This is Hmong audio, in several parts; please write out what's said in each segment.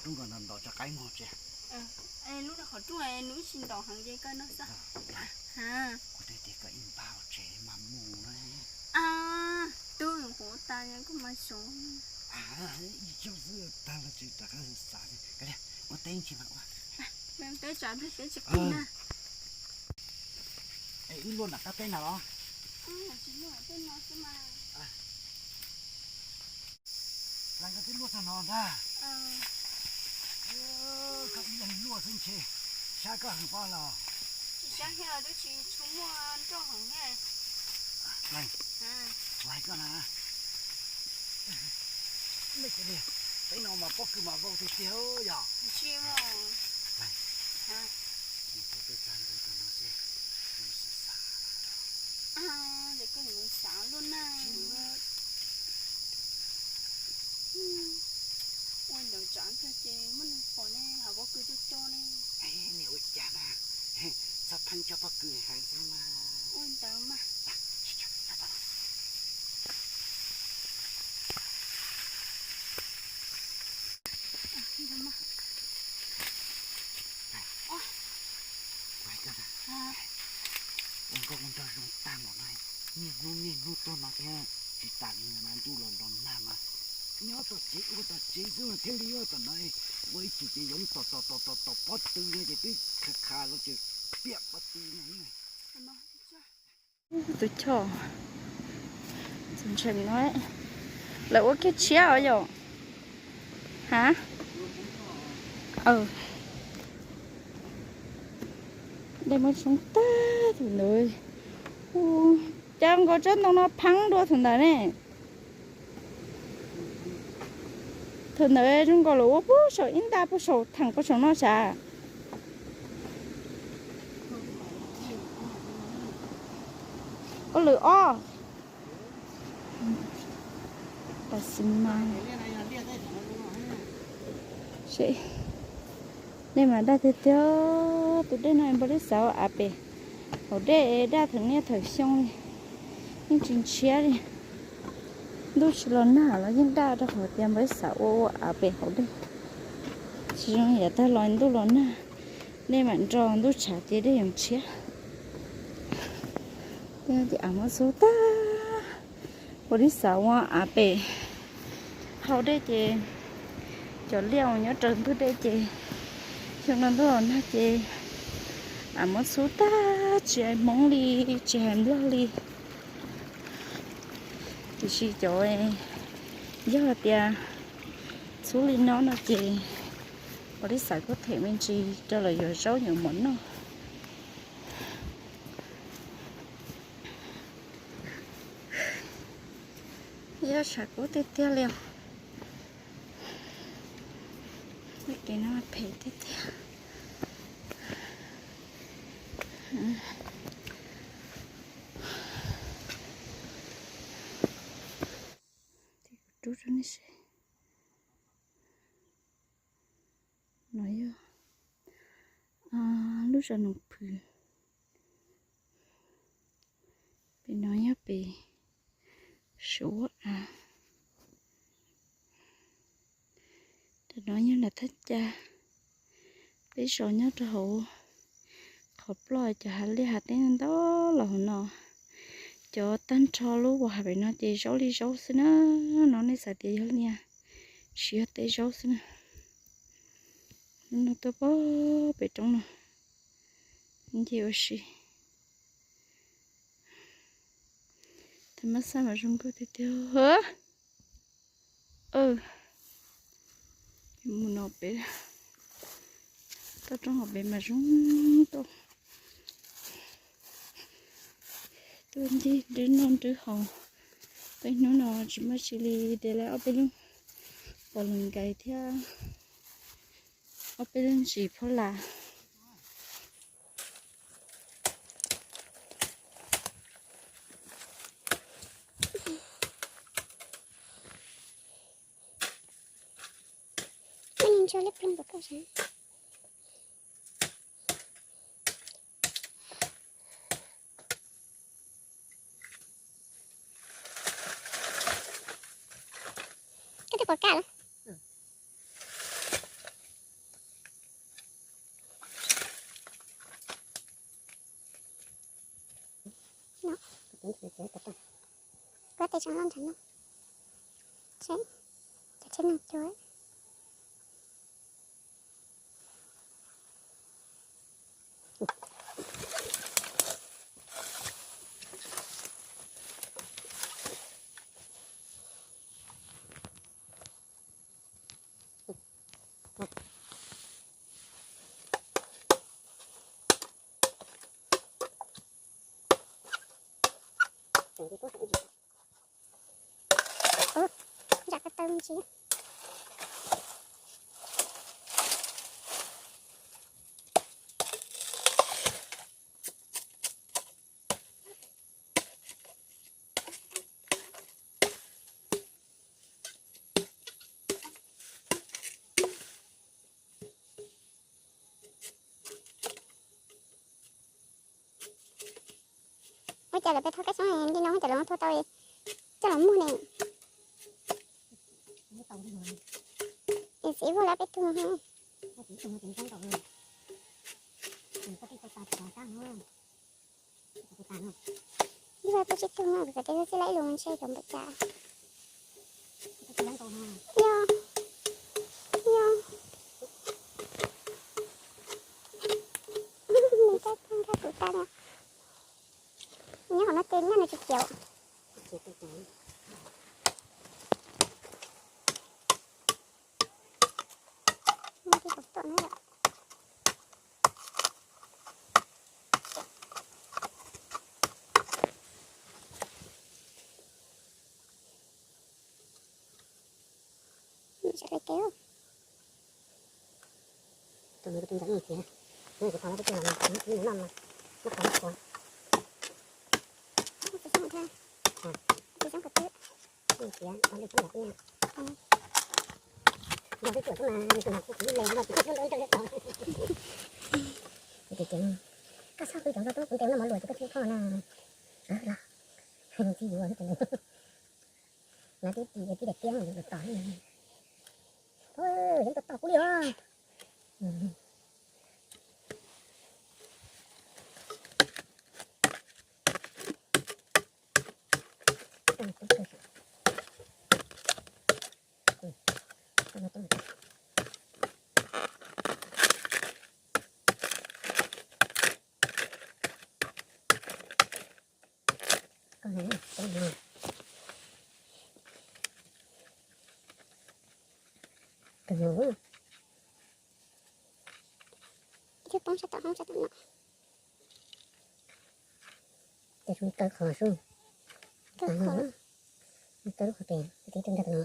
Nkaus nto nto tso qaib mog tse. Lub qhov rooj nws ib tsis nto heev ces koj noj xwb. Kuv twb tias koj ib npag tsev mas mus na. Tub, kuv tas koj mas xyov. Ib choj xwb tag los tseem rov qab xav xav. Ua teb tsis mas ua. Teb tsav teb tsis qhib na. Wb luaj nram qab teb na los? Tsis luaj, tej no xwb mas. Leej koj twb luaj txog no ntag. Koj ib leeg luaj xwb ntshe sab koj heev pob los? Tsis sab thiab, twb tsis tshua muaj nroj heev thiab. Leej, kuv hais koj na, nej cov niag teb no mas pob kws mas vau tiag tiag yom. Tsis muaj. Leej, kuv twb txog ntua tom no xwb, kuv xav xav. Ces koj yuav xav luaj na. Ua ntawd tsav kawg ces muaj neeg pom ne, hauv pob kws coj coj ne. Niam ua cas na, txhob pheej coj pob kws heev xwb mas. Ua ntawd mas. Ua nkauj ua nraug zoo tag npaum no, niaj hnub niaj hnub tuaj no thiab tsis tas li ntawd na, ntuj los nrog nag mas nyob tom tsev ua tom tsev xwb mas thiaj li ua tom no. Ua ib chim ces yoov tom tom tom tom tom pob tw no ces twb khav khav los tseem piam pob tw no. Tus choj txaus ntshai no, lawv ua kiag tshiab os yom. Ha, dej muab tsoob tag thaum ntawd. Cas nkaus tsob ntoo no pheeb dua thaum ntawd ne. Thaum ntawd zoo nkaus lawv ua puag saum ib nta puag saum theem puag saum no sav. Ua lwm ob. Tam sim no dej mas daj tiag tiag, tus dej no npau li xav ua av pem. Haus dej daj thawm niaj thawm xyoo li, yeej tsis ntshiab li. Ntuj tsis los nag los yeej daj rau qhov tias npau li xav ua ua av pem haus dej. Tsis zoo yav tag los ntuj los nag, dej mam nro ntuj tshav ces dej yeej ntshiab. Ces av muab xub tag, npau li xav ua av pem haus dej ces cov liaj uas nyob raws ntug dej ces xyoo no ntuj los nag ces av muab xub tag, tsis hais Hmoob li, tsis hais Nplog li. Tiam sis cov, yog hais tias xub li no no ces npau li xav kuj them me ntsis rau lawv yuav zaub yuav mov noj. Yog tshav kub tiag tiag li os. Kev no phem tiag tiag. Rub rau nej seb. No yog lub zos Noom Phwm. Pem no yog pem Suav av. Tam no yog nram thaj ca, peb zos nyob rau hauv qhov ploj cov hav liaj hav teb ntau los hauv no. Cov tag nrho lub uas hav pem no ces zaub li zaub xwb na, no nej xav tias yog liaj, tsis yog, teb zaub xwb na. Lub no tuaj pem roob no, nce ua si. Tab mas xaj mas zoo nkauj tiag tiag. Mus no pem, toj roob hauv pem mas zoo nkauj. Tuaj ncig nrwb noj nrwb haus, peb hnub no tsis muaj tsi li, de lawm ob peb lub pos lwm nkais thiab ob peb lub ntsis phab las. Koj twb pom kaj los? Kuv tej tseem loj nrog no. Cov tsheb noog cuag. Zam ko taw me ntsis. Ua cas lawv peb thauj kab xyoob li no, ua cas lawv thauj tau, coj los muag ne. Es txiv vuag lawv peb tug. Ib tug tsis tug no, kuv xav tias tsis laib lus ntshe cov npaum cas. Yog, yog. Nws kab kab kuv tas na. Nyob qhov no ces nyaj nws tsis ciav. Muaj tej kaum tom na yom. Sawv daws kev. Tus nws tus ntawd nws tias, nws tus qhov no tus nws noj mas, noj qhov noj qhov. Tus xyoob thiab. Tus xyoob kom twb. Nws tias qhov nws xyoob yam tiag. Yog twb tuam xyoob mas nws tus noj kuv kuv ib leeg noj kuv xyoob nrau nrau li qhov. Kuv tias tias, koj txhob qhwv cov nrau tub kuv ntes noj mov luam ces koj thiaj thoj na. Los, tsis yuav. Lawv twb tsis, twb daim tiab mus tom, yeej tos tos kuv li os. Ib tug poob sab tom hoob sab tom no. Ces kaw qhov sub. Kaw qhov. Kaw lub qhov pem, kaw tus nrog no.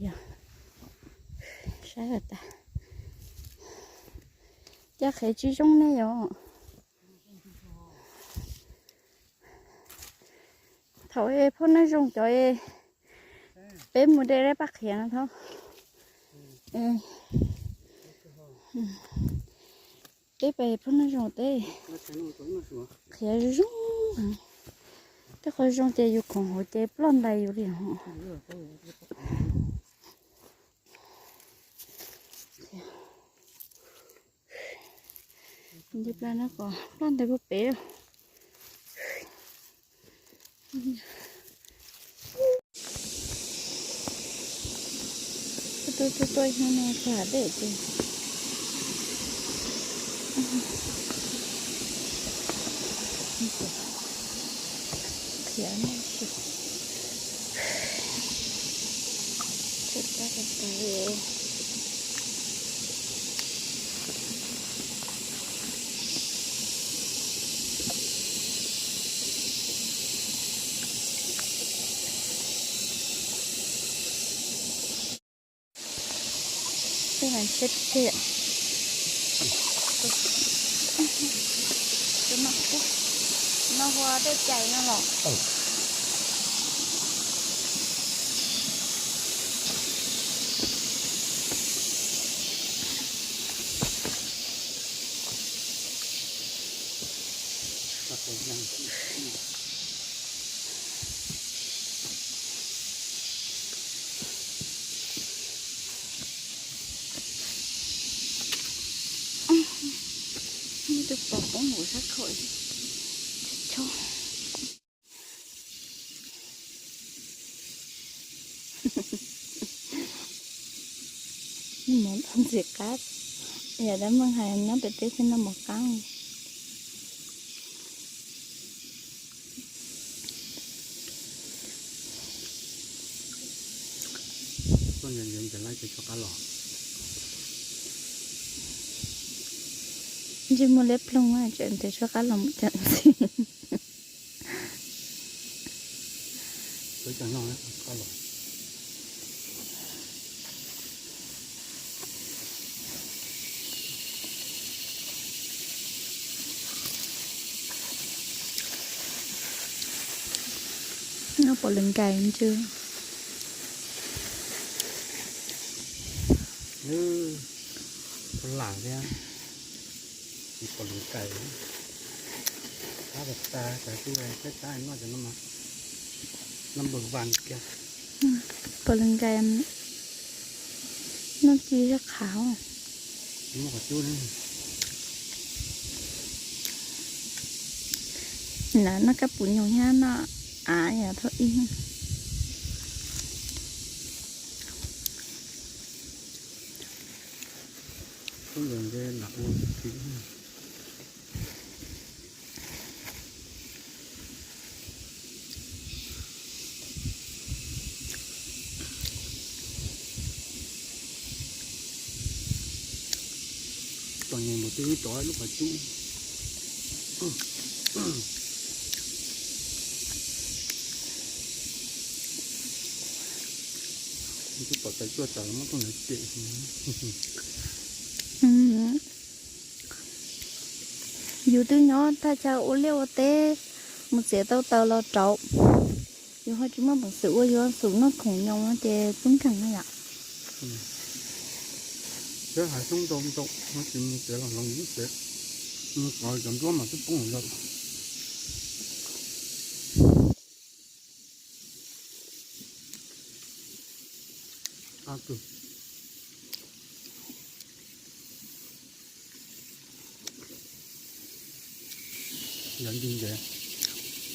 Yog, saib tas, coj qhiav tsis zoo ne yom. Thaum phauj Neej Zoo cov, peb mus de lawv pab qhiav no thaum, peb pab phauj Neej Zoo tej qhiav zoo, tej qhov zoo ces yus khoom hauv ces ploj ntais yus li os. Nce plas no kom ploj ntais puag pem. Tuaj tuaj tuaj ib hnub no txog dej ces khiav no. Tshuav tab tab tab. Tej no ntshiab tiag. Tus no, no hu ua dej cais no los. Twb pom poob hauv sab khau, choj. Mov ntxim qab, yam dab Meej hais nyob pem teb thiaj noj mov qab. Ntsej muag liab ploog, tseem ntes tshuab qab los mus cam ntxim. Noj pom lwm nkais ntsw. Lam thiab, tsis pom lwm nkais, tab tas tas tu peb tab noj cov no mas, number one kiag. Pom lwm nkais, noj ci thiab qhav. Muaj qhov cub na. Noj kab pum nyoos thiab noj av yam thaum ib. Tau nyeem mus twb tov lub qhov cub. Twb pom tais tuaj tas los muab tuaj ntawd cem. Yus twb nyob thaj chaw ua liaj ua teb, mus txiav tau taws los rauv. Yus ho tsis muaj peev xwm ua, yus xum noj khoom nyoos ces tub nkeeg no yom. Peb hav xyoob ntau ntau, no tsis mus tsev los hloov ib tsev, mus txog cov nruab mas twb poob lawm.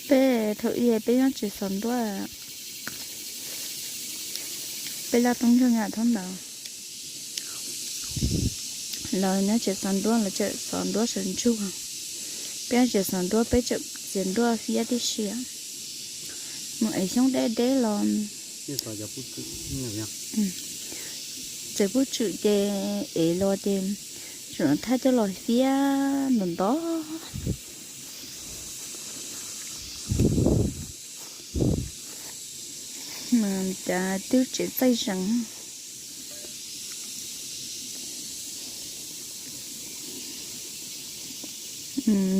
Peb thaum ub peb nyob tsev xov nruab, peb laj tub nkeeg nyob thoob ntawd. Lawv nyob tsev xov nruab, lawv tseem xov nruab sawv ntsug. Peb nyob tsev xov nruab peb tseem txiav nruab fiab tib si. Mus ev xyoob deb deb los, tseem pub tswm ces ev los ces tseem thaj coj los fiab ntau ntau. Mas cas twb tseem txaij zeeg.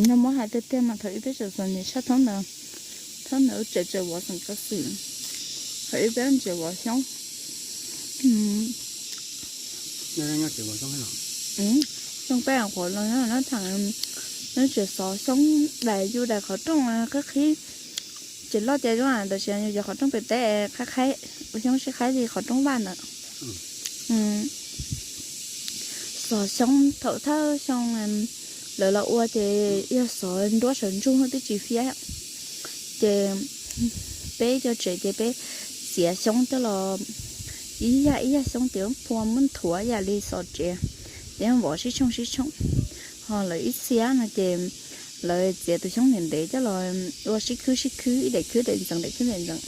Nyob muab hais tiag tiag mas thaum ub peb tseem txom nyem sab thoob ntawd, thoob ntawd tseem tseem vov xeem kav xwm, thaum ub peb tseem vov xyoob. Xyoob peb qhuav los nyob thaum nyob tsev xov xyoob dais yus dais qhov rooj qhib qhib, tsev loj ces zoo tab sis yus cov qhov rooj pem teb qhaib qhaib, ua xyoob sib qhaib li qhov rooj vaj ntawd. Xov xyoob thaum thawj xyoo lawv los ua ces yog xov nruab sawv ntsug twb tsis fiab, ces peb cov tsev ces peb txiav xyoob coj los ib yam ib yam xyoob ces phua muab nthuav ib yam li xov tsev, ces vov sib tshooj sib tshooj. Ho lawv ib txhia no ces lawv txiav tus xyoob ntev ntev coj los ua sib khwb sib khwb, ib daim khwb daim ntxeev, daim khwb daim ntxeev.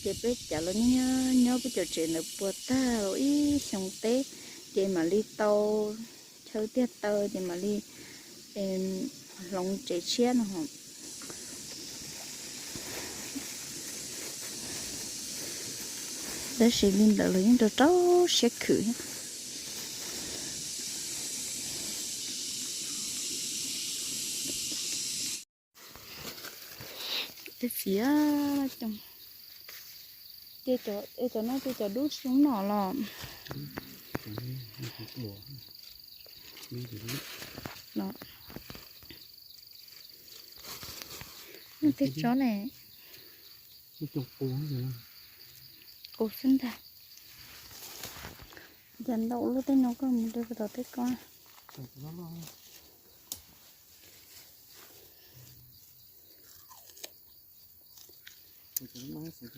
Ces peb cav los nyob nyob peb cov tsev ntawd puas tag ib xyoo teb, ces mam li tau chaw tiag taw ces mam li hloov tsev tshiab no. Tab sis li ntawd los yeej rau rau siab khwm. Ib txhia, ces cov no ces cov dub tsis zoo noj los. Tej tsob ne, qus xwb ntag. Cas ntau lub tej no koj mus rau tom tej ko. Yim ntxwb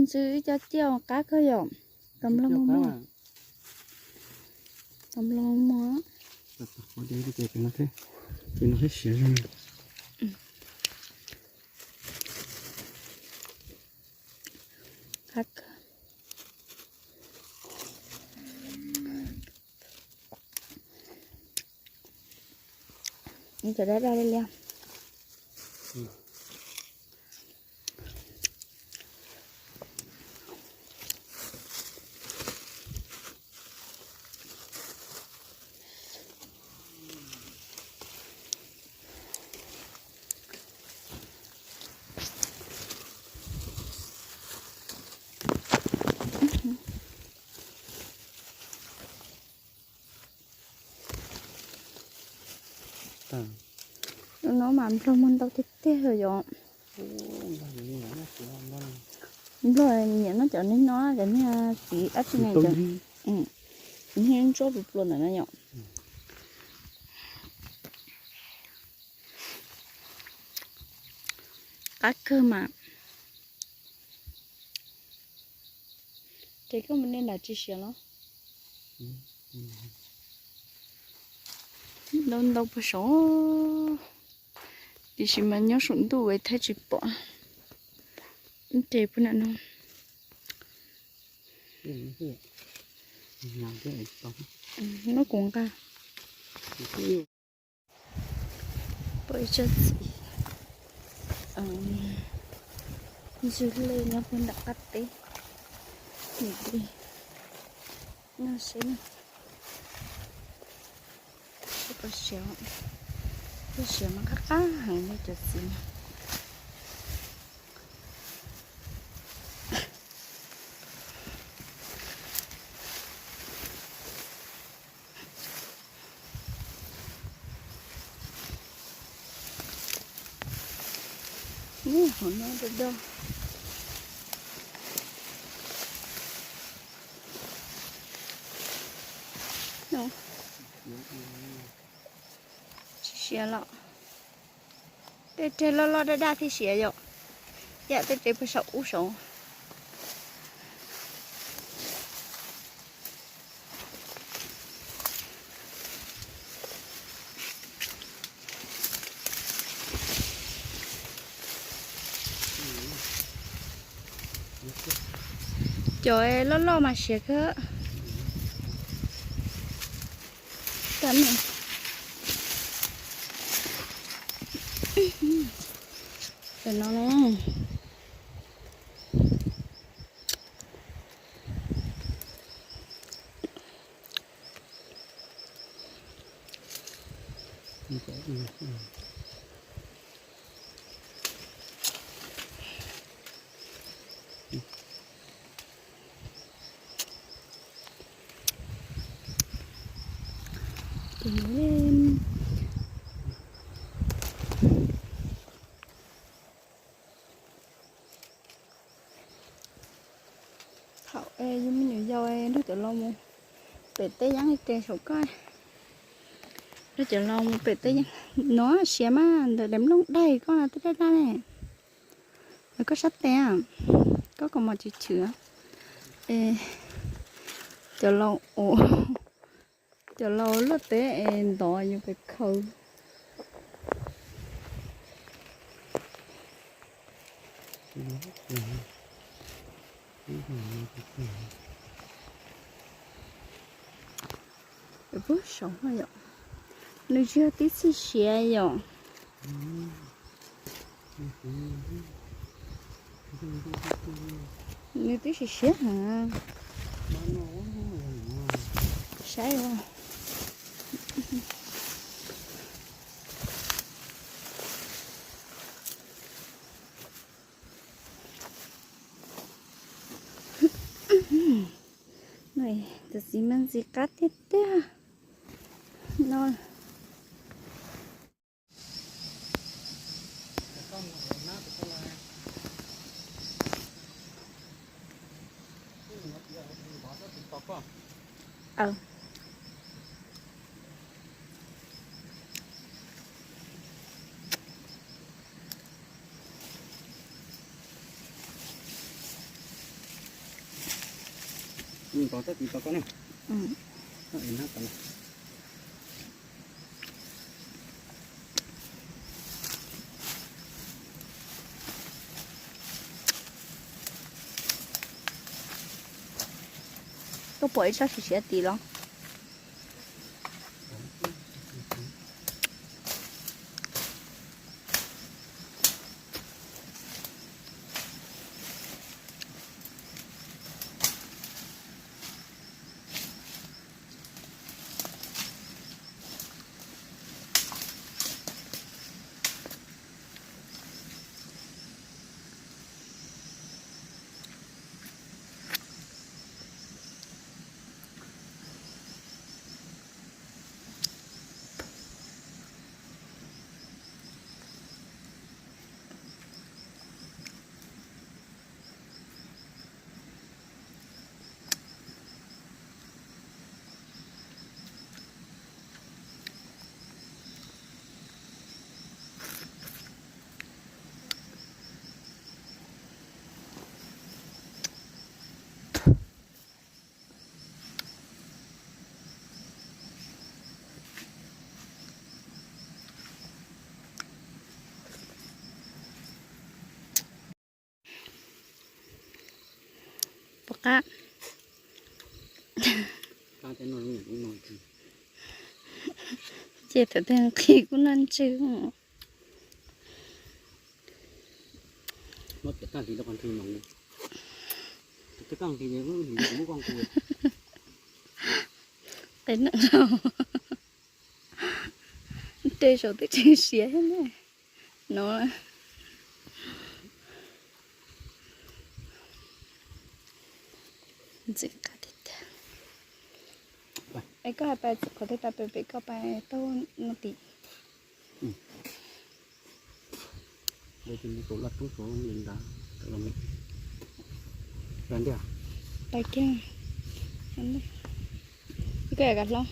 ntxwb ib co ciaj qab kawg yom. Tom nplooj mog, tom nplooj mog. Qab kawg. Cov daj daj liab liab. No mas nplog muaj ntau tiag tiag yom. Nplog nyiam noj cov niag no, cov niag txiv dab tsi ne, cov niag ntsuab pluas pluas ntawm no yom. Qab kawg mas. Ces koj mus nej nram tsis siav los? Ntau ntau puag saud, tiam sis mas nyob saum ntuj es thiaj tsis pom. Ces puag nram no. Noj kuv nqa. Pom ib tsob txiv ntswg hle nyob puag nram qab teb. Nim li no seb na. Pom siav, pom siav mas qab qab heev li cov txiv no. Ub, hauv no dog dog. Tsis siav los? Tej reg loj loj daj daj thiaj siav yom. Yam tej reg puag saum ub saud. Cov loj loj mas siav kawg. Cov no ne. Thaum yus me nyuam yaus nrog cov laus mus pem teb yeeb ke saum koj, nrog cov laus mus pem teb yeeb no siav mas ntawm daim nplooj daig koj no twb daj daj ne. Koj sab tes, koj kaus mom chwv chwv, cov laus, cov laus luaj teb es ntov yus pem khaws. Puag saud no yom, nws tsis yog tib txhij siav yom. Nws twb siav siav heev. Saib ua. Tus txiv mas ntxim qab tiag tiag no. Tos txhob tiv tos koj ne. Koj pom ib tsob siav siav tim los? Puas qab? Ces thaum twg nqhis kuv noj ntswg. Qe neej, tej saum twb tseem siav thiab ne. No, ntxim qab tiag tiag. Es koj hais pais qhov twg pais pem, pem koj pais taug no tim. Pais kiag. Koj kav hlob.